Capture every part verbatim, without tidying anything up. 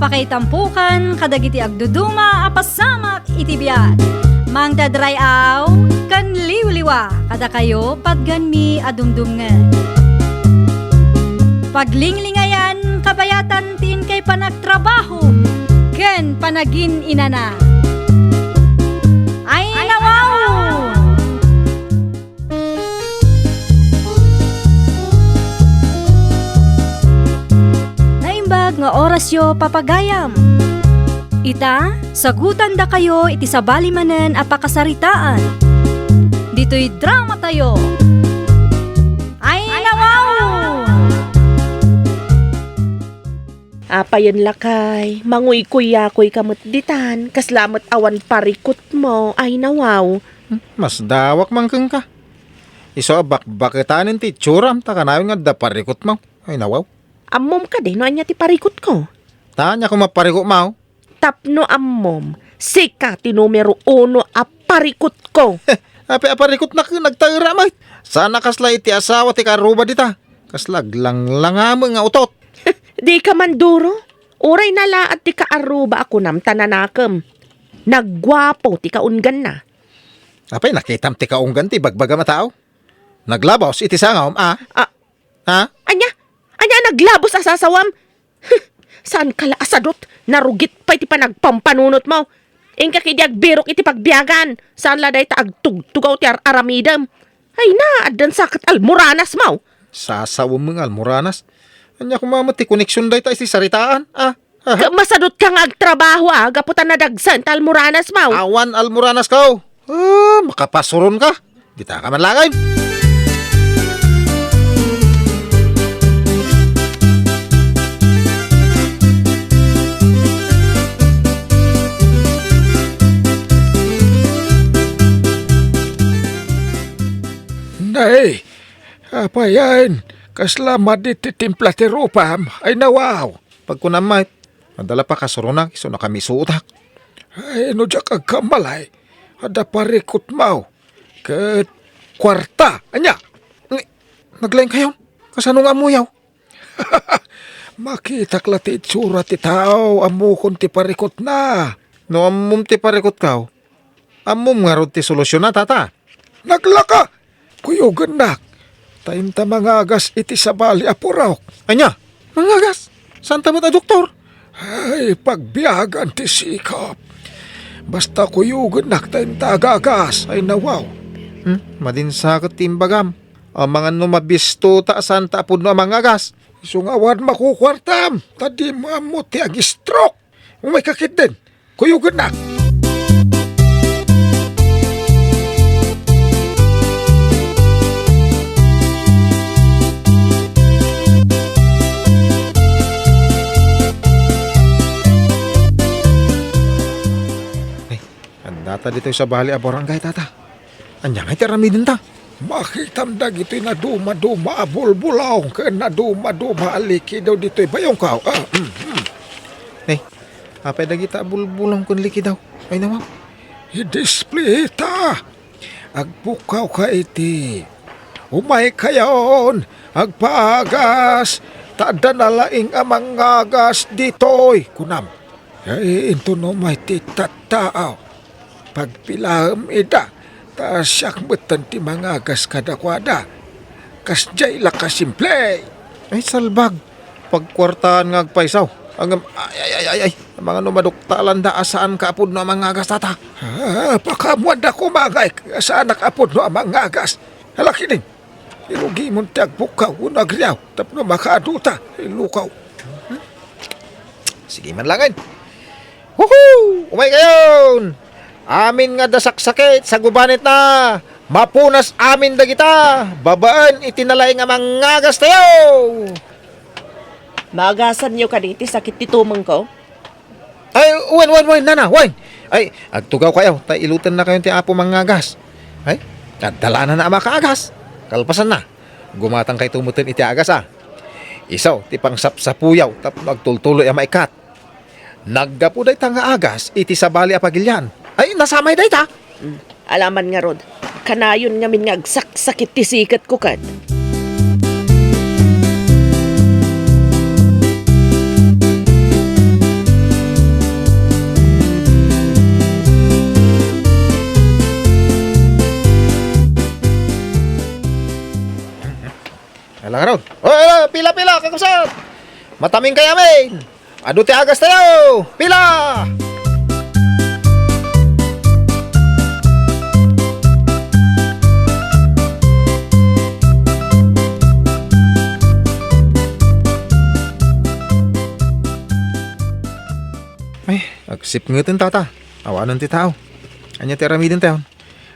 Pakaitampokan kadagiti agduduma a pasamak iti biag. Mangted ray-aw ken liwliwa kadakayo patganmi a dumdumngeg. Paglinglingayan kabayatan ti inkay panagtrabaho ken panagin-inana. Ay, nawaw! Naimbag nga orasyo, papagayam. Ita, sagutandakayo iti sabali manen a pakasaritaan. Ditoy dramatayo. Ay, nawaw! Apayen lakay, manguykuyakoyka met ditan, kasla met awan parikutmo, ay nawaw. Hmm, masdawak man kenka. Isu a bakbaketanen ti itsuram, ta kanayon nga adda parikutmo, ay nawaw. Ammom kadi no ania ti parikutko? Ta ania koma parikutmo? Tapno ammom, sika ti numero uno a parikutko. Apay a parikutnak ket nagtaera met. Saan a kasla iti asawa ti kaarruba dita. Kasla aglanglanga met nga utot. Dika manduro. Uray nalaad ti kaarruba a kunam ta nanakem. Nagguapo ti kaungganna. Apay, nakitam ti kaunggan ti ibagbagam a tao? Naglabos iti sangam, a? A, Ha? Ania? Ania a naglabos a sasawam? Huh, saanka la a sadut, narugit pay ti panagpampanunotmo. Inka ketdi agbirok iti pagbiagan, saan la dayta agtugtugaw ti ar-aramidem. Ay na, addan sa ket almoranasmo. Sasawem nga almoranas? Ania koma met ti koneksion dayta iti saritaan, a? Aha. Ka-, masadutka nga agtrabaho, a, gapu ta nadagsen ti almoranasmo. Awan almoranasmo. A, makapasuronka. Ditaka man laeng. Nay, apay aya, kasla madi ti timpla ti rupam? Ay nawaw. Pagkunam met, adda la pakasuronak isu nakamisuotak. Ay, no diak agkammalay, adda parikutmo ket kuarta. Ania? Ni-, naglaingkayon? Kasano nga ammoyo? Makitak la ti itsura ti tao, ammokon ti parikutna. No ammom ti parikutko, ammom ngarud ti solusionna, tata? Naglaka! Kuyogennak, ta inta mangagas iti sabali a purok. Ania? Mangagas? Saanta met a doktor? Ay, pagbiagan ti sikap. Basta kuyogennak ta inta agagas. Ay, nawaw. Hmm, madin sa ket ti imbagam. Amangan no mabisto ta saanta a pudno a mangagas. Isu nga awan makukuartam, ta dimo ammo ti ag-stroke. Umayka ketdin. Kuyogennak. Ay, addata ditoy sabali a barangay, tata. Ania ngay ti aramidenta? Makitam dagitoy nadumaduma a bulbulong ken nadumaduma a likido ditoy bayongko. Ah, mm, mm. Eh, apay dagita a bulbulong ken likido? Ay, nawaw. Idisplita. Agpukkawka iti. Umaykayon, agpaagas, ta adda nalaing a mangagas ditoy, kunam. Ay, inton umay ti tattaaw. Pagpilaem ida, ta siak metten ti mangagas kadakuada. Kasdiay la kasimple. Ay, salbag. Pagkuartaan nga agpayso. Ngem, ay, ay, ay, ay, ay. Amangan no maduktalanda a saanka a pudno a mangagas, tata. Ah, pakaammoanda koma ngay a saanak a pudno a mangagas. Hala ketdin. Irugimon ti agpukkaw wenno agriaw tapno makaadota. Ilukaw. Sige man laeng. Huhu! Umaykayon! Amin nga adda saksakit sa gubanitna, mapunas amin dagita, babaen iti nalaing a mangagastayo! Maagasanyo kadi ti sakit ti tumengko? Ay, wen, wen, wen, nana, wen. Ay, agtugawkayo, ta ilutennakayon ti Apo mangagas. Ay, adda la nana a makaagas. Kalpasanna, gumatangkayto metten iti agas, a. Isu ti pangsapsapuyo tapno agtultuloy a maikkat. Naggapu dayta nga agas iti sabali a pagilian. Ay, nasamay dayta. Mm. Alaman ngarud, kanayon ngamin nga agsaksakit ti siketko ket. Langaron. Oy, oy, pila, pila, kakabsat! Matamin kay amin! Adu ti agas tayo! Pila! Ay, agsipngeten, tata. Awanen ti tao. Ania ti aramiden tayon?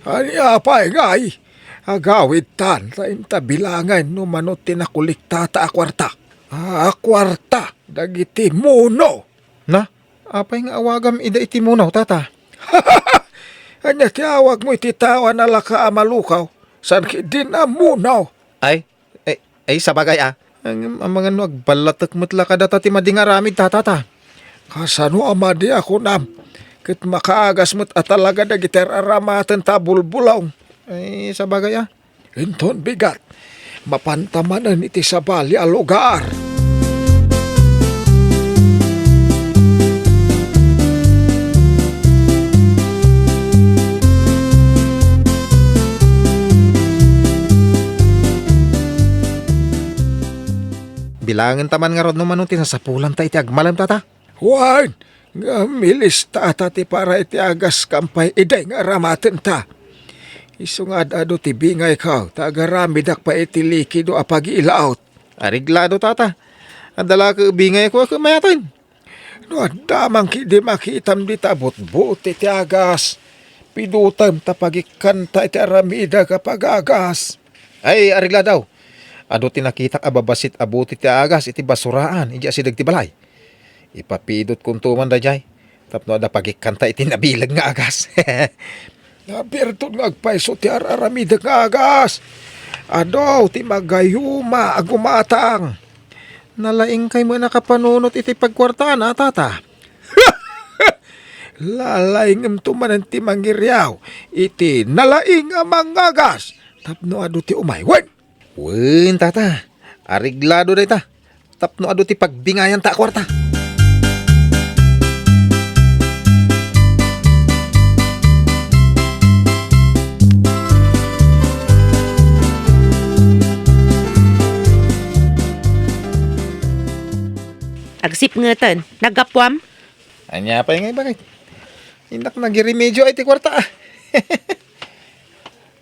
Ania pay ngay? Agawidtan ta inta bilangen no mano ti nakolektata a kuarta. A kuarta dagiti muno. Na, apay nga awagam ida iti muno, tata? Ania ti awagmo iti tao a nalaka a malukaw? Saan ketdin a muno? Ay, ay, ay, sabagay a. Ngem amangan no agballatek met la kadata ti madi nga aramid, tata, ta. Kasano a madi a kunam? Ket makaagas met a talaga dagiti ar-aramatenta a bulbulong. Ay, sabagay a. Inton bigat, mapanta manen iti sabali a lugar. Bilangenta man ngarud no mano ti nasapulanta iti agmalem, tata? Wen, ngem ilistata ti para iti agas ken pay idi nga aramatenta. Isu nga ad-adu ti bingayko, ta agaramidak pay iti likido a pagilaot. Areglado, tata. Adda la ket bingayko a kumayaten. No adda man ketdi makitam dita butbut iti agas, pidutem ta pagikkanta iti aramidek a pagagas. Ay, areglado. Adu ti nakitak a babassit a buti ti agas iti basuraan idiay asideg ti balay. Ipapidutkonto man daydiay tapno adda pagikkanta iti nabileg nga agas. Nabirdon nga agpayso ti ar-aramidek nga agas. Adu ti magayuma a gumatang. Nalaingkay met a nakapanunot iti pagkuartana, tata. Lalaingemto manen ti mangiriaw iti nalaing a mangagas tapno adu ti umay. Wen! Wen, tata. Areglado dayta. Tapno adu ti pagbingayanta a kuarta. Agsipngeten, naggapuam? Ania pay ngay, bakit? Innak nagiremedio ay ti kuarta, ah.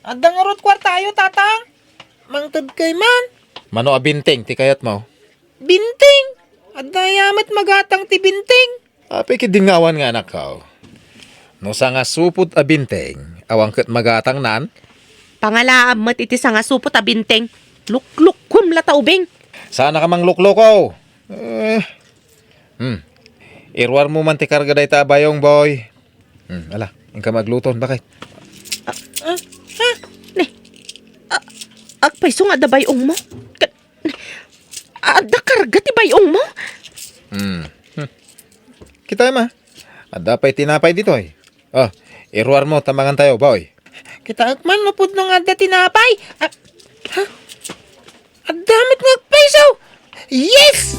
Adda ngarud kuartayo, Tatang? Mangtedkay man. Mano a binteng ti kayatmo? Binteng? Adda aya met magatang ti binteng? Apay ketdin nga awan nga anakko. No sangasupot a binteng, awan ket magatangnan? Pangalaam met iti sangasupot a binteng. Luklukkom la ta ubing. Saanka manglukloko. Eh. Hmm. Iruarmo man ti karga dayta a bayong, boy. Hmm, ala, inka magluton, bakit? Ah, ah, ah, ne. Ah, agpayso nga adda bay-ongmo? Ka-, adda karga ti bay-ongmo? Hmm. Hmm. Kita, ma. Adda pay tinapay ditoy. Oh, iruarmo ta mangantayo, boy. Kitaek man no pudno nga adda tinapay. Ah, ha? Adda met nga agpayso! Yes!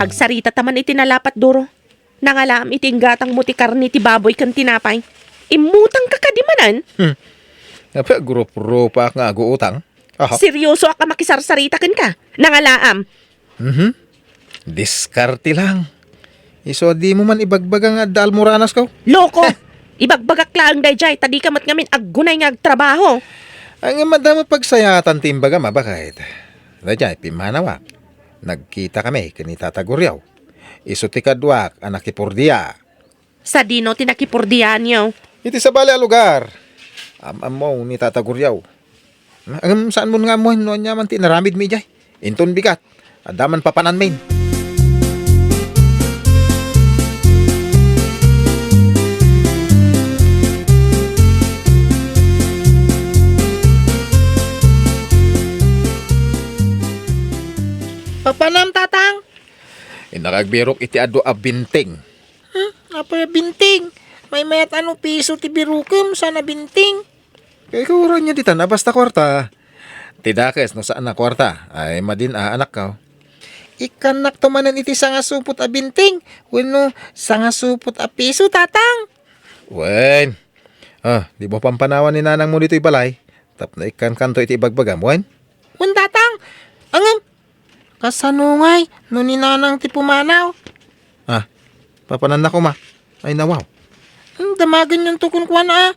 Agsarita ta man iti nalapat, Doro. Nangalaam iti inggatangmo ti karne ti baboy ken tinapay. Immutangka kadi manen? Hmm. Apay, agrup-rupak nga aguutang? Aha. Seriosoak a makisarsarita kenka. Nangalaam. Mhm. Diskarte lang. Isu a dimo man ibagbaga nga adda almoranasyo? Loko! Ibagbagak laeng daydiay, ta dika met ngamin aggunay nga agtrabaho. Ay, nga madama pagsayatan ti imbagam, a, bakit? Daydiay, pimmanawak. Nagkitakami ken ni Tata Guriaw. Isu ti kaduak a nakipurdia. Sadino ti nakipurdiaanyo? Iti sabali a lugar. Am-ammo ni Tata Guriaw. Ngem saanmon nga ammoen no ania man ti inaramidmi idiay. Inton bigat, adda man papananmin. Papanam, Tatang? Innak agbirok iti adu a binteng. Hmm? Apay a binteng? Maymayat a no piso ti birokem, saan a binteng? Kay kaurang niya ditan a basta kuarta. Ti dakes no saan a kuarta, ay madin a anakko. Ikkannakto manen iti sangasupot a binting wenno sangasupot a piso, Tatang. Wen. Ah, di mo pampanawan ni nanangmo ditoy balay? Tapno ikkankanto iti ibagbagam, wen? Wen, Tatang. Ngem, kasano ngay no ni Nanang ti pumanaw? Ah, papananna koma. Ay, nawaw. Hmm, damagenyon to kenkuana, a.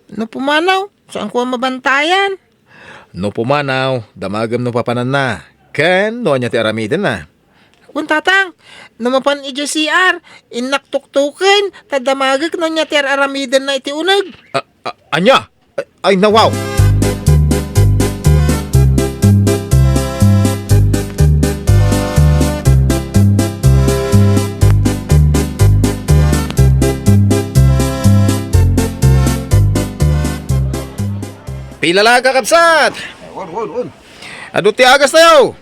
No pumanaw, saanko a mabantayan. No pumanaw, damagem no papananna. Ken no ania ti aramidenna. Wen, Tatang, no mapan idiay C R, innak tuktuken, ta damagek no ania ti ar-aramidenna iti uneg. A-, a-, ania? Ay, nawaw! Pila la, kakabsat? Wen, wen, wen. Adu ti agastayo.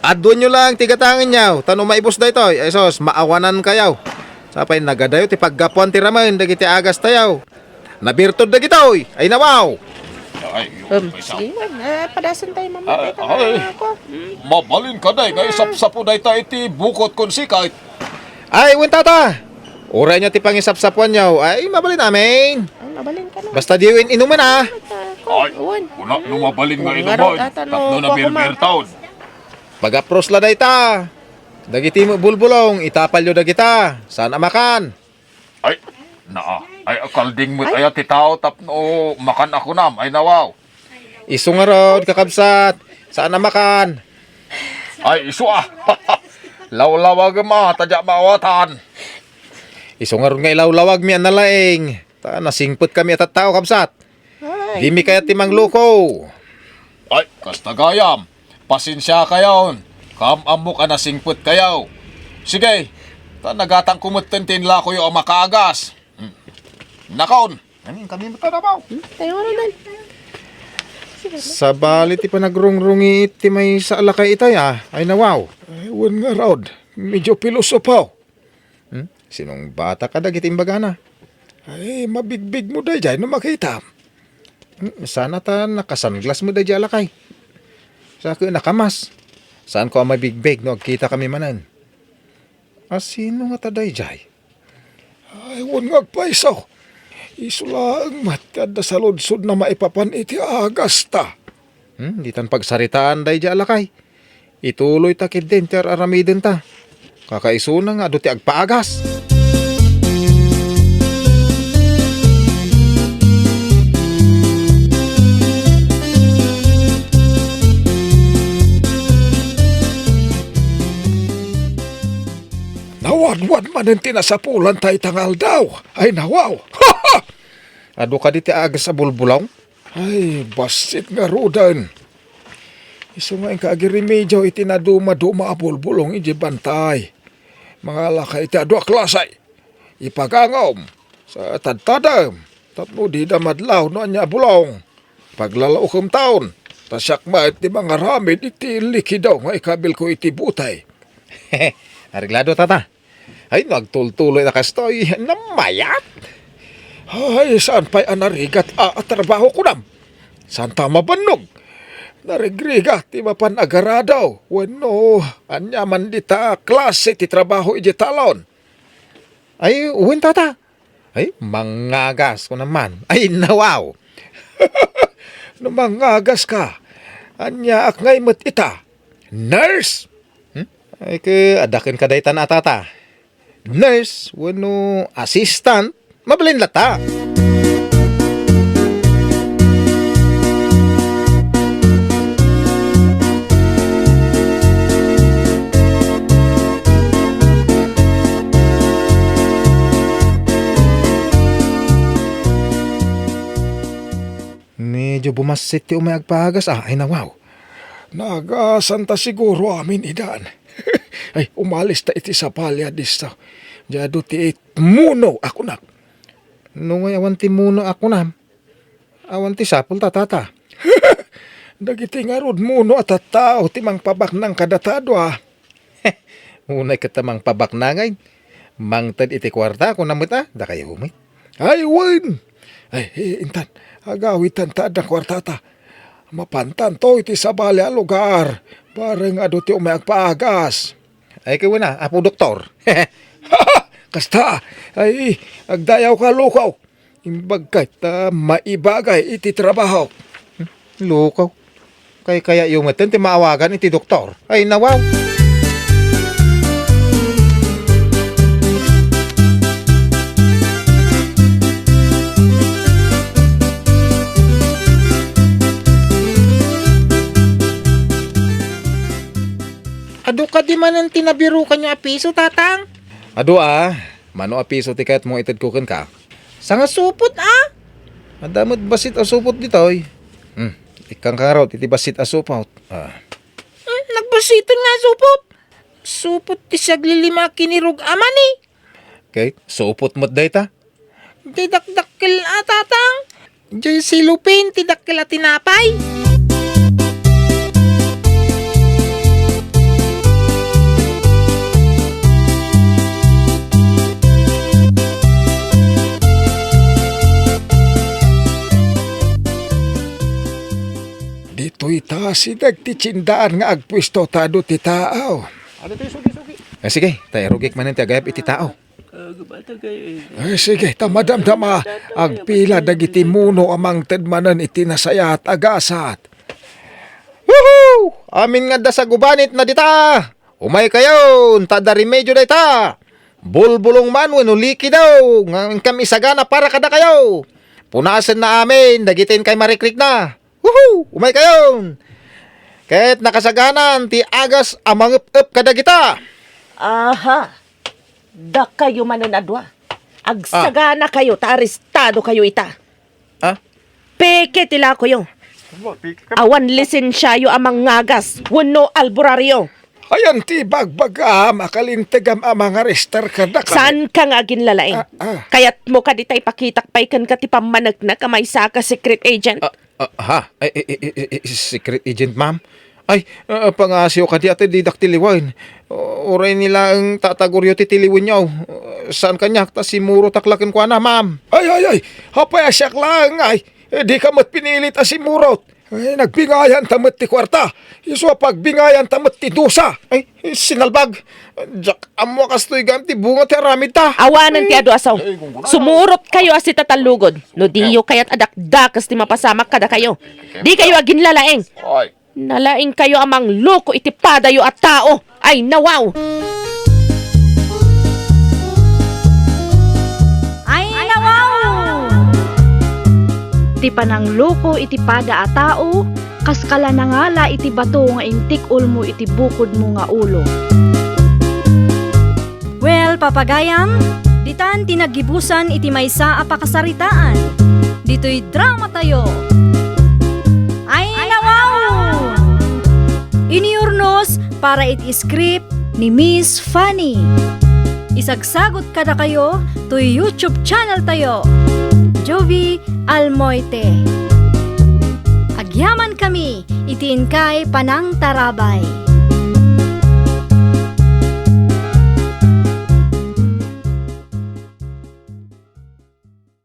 Aduenyo lang ti gatangenyo, ta no maibus daytoy, ay sus, maawanankayo. Sapay nagadayo ti paggapuan ti ramen dagiti agastayo. Nabirtod dagitoy, ay nawaw. Ay, Um, sige, wen. Ah, padasen tayo, Mama. Ay, Tayta, ay. Ako. Mabalin ka, day, nga isapsapo dayta iti bukot kon sikay. Ay, wen, Tata. Uray nia ti pangisapsapuanyo. Ay, mabalin amin. Ay, mabalin ka na. Basta diyo in-inuman, a. Ay, wen. Kuna no mabalin nga inuman, tapno nabirbirtod. Pagapros la dayta. Dagiti met bulbulong, itapalyo dagita. Saan a makan? Ay, naa. Ay, akalding met aya ti tao tapno makan a kunam. Ay, nawaw. Isu ngarud, kakabsat. Saan a makan? Ay, isu a. Lawlawagem a, ta diak maawatan. Isu ngarud nga ilawlawagmi a nalaing. Ta nasingpetkami a tattao, kabsat. Ay. Dimi kayat ti mangluko. Ay, kasta gayam. Pasensiakayon. Kaam-ammok a nasingpetkayo. Sige, ta nagatangko metten ti inlakoyo a makaagas. Hmm. Nakon. Amin, kami met a nabaw. Hmm, tayo nga, Rodan. Sabali ti panagrungrungi iti maysa a lakay itay, a. Ay, nawaw. Ay, wen ngarud. Medyo pilosopo. Hmm? Sinungbata kadagiti imbagana. Ay, mabigbig mo daydiay no makitam. Hmm, sana ta nakasanglas mo daydiay a lakay. Sa ket nakamas. Saanko a mabigbig no agkita kami manen. A, sino ngata daydiay? Ay, wen nga agpayso. Isu laeng met ti adda saludsodna maipapan iti agasta. Hmm, ditan pagsaritaan daydiay a lakay. Ituloyta ketdin ti ar-aramidenta. Kakaisuna nga adu ti agpaagas. Nawadwad manen ti nasapulan ta ita nga aldaw. Ay, nawaw. Adu kadi ti agas a bulbulong? Ay, bassit ngaruden. Isu nga inka agiremedio iti nadumaduma a bulbulong idiay bantay. Mangala ka iti adu a klase. Ipagangom, sa tadtadem, tapno dida madlaw no ania a bulong. Paglalaukem taon, ta siak met ti mangaramid iti likido nga ikabilko iti butay. Areglado, tata. Ay, no agtultuloy a kastoy, namayat. Ay, saan pay a narigat a, a trabaho kunam? Saan ta mabannog? Narigrigat ti mapan agarado. Wenno, ania man dita klase ti trabaho idiay talon? Ay, wen, tata. Ay, mangagas ko naman. Ay, nawaw. No mangagas ka, aniaak ngay met ita? Nurse? Hmm? Ay, ke, adaken ka daytan a, tata. Nurse, wenno assistant, mabalin latta. Medyo bumassit ti umay agpagas, a, ay nawaw. Naagasanta siguro amin idan. Ay, umalis ta iti sapalya disso. Diay adu ti muno a kunak. No ngay awan ti muno a kunam, awan ti sapul ta, tata. Dagiti ngarud muno a tattao ti mangpabaknang kadata a dua. Unay ket ta mangpabaknang ngay. Mangted iti kuarta, kunam met a, dakayo met. Ay, wen! Ay, i-, intan, agawidtan ta adda kuartata. Mapantanto iti sabali a lugar. Parang adu ti umay agpaagas. Ay, kawena, Apo Doktor. Kasta, ay, agdayawka, lukaw. Imbagka ta maibagay iti trabaho. Hmm, lukaw. Kaykayayo metten ti maawagan iti doktor. Ay, nawaw. Adu kadi manen ti nabirukanyo a piso, Tatang? Adu a, mano a piso ti kayatmo itedko kenka? Sangasupot a? Adda met bassit a supot ditoy. Hmm, ikkan ka ngarud iti bassit a supot. Ah. Hmm, nagbassit nga supot. Supot ti siaglilima a kinirug a mani. Ket supot met dayta. Ti dakdakkel a, Tatang. Diay silupin ti dakkel a tinapay. Ditoy ta sideg ti tiendaan nga agpuesto ta adu ti tao. Ano to, sugi-sugi? Eh, sige, ta irugik manen ti agayab iti tao. Ay, sige, ta madamdama, agpila dagiti muno a mangted manen iti nasayaat a gasat. Woohoo! Amin nga adda sagubanitna dita! Umaykayon, ta adda remedio dayta! Bulbulong man wenno likido nga inkam isagana para kadakayo! Punasenna amin dagiti inkay marikrikna! Woohoo! Umaykayon! Ket nakasaganan ti agas a mangep-ep kadagita! Aha! Dakayo manen a dua. Agsaganakayo ta arestadokayo ita. Ah? Peke ti lakoyo. Awan lisensiayo a mangagas wenno alborario. Ayan ti bagbagam a kalintegam a mangarestar kadakami. Saanka nga aginlalaing? Ah, ah. Kayatmo kadi ta ipakitak pay kenka ti pammaneknek a maysaka secret agent? Ah, Ah, ha? Ay, ay, ay, ay, ay, secret agent, ma'am? Ay, ah, pangasiw kadi a ta didak tiliwen. Uray ni laeng tataguryo ti tiliwenyo. Saan kaniak ta simurotak la kenkuana, ma'am? Ay, ay, ay! Apay a siak laeng, ay! Eh, dika met pinilit a simurot. Eh, nagbingayan ta met ti kuarta. Isu a pagbingayan ta met ti dusa. Ay, sinalbag. Diak ammo a kastoy gayam ti bunga ti aramidta. Awanen ti adu a sao. Sumurotkayo a sitatallugod. No diyo kayat a dakdakes ti mapasamak kadakayo, dikayo aginlalaing. Ay. Nalaingkayo a mangloko iti padayo a tao. Ay, nawaw! Ay, nawaw! Ti panangloko iti pada a tao, kas kala nangala iti bato nga intik-ulmo iti bukodmo nga ulo. Well, papagayam, ditan ti naggibusan iti maysa a pakasaritaan. Ditoy dramatayo. Ay, nawaw! Iniurnos para iti script ni Miss Fanny. Isagsagot kadakayo toy YouTube channel tayo, Jovie Almoite. Agyamankami iti inkay panangtarabay.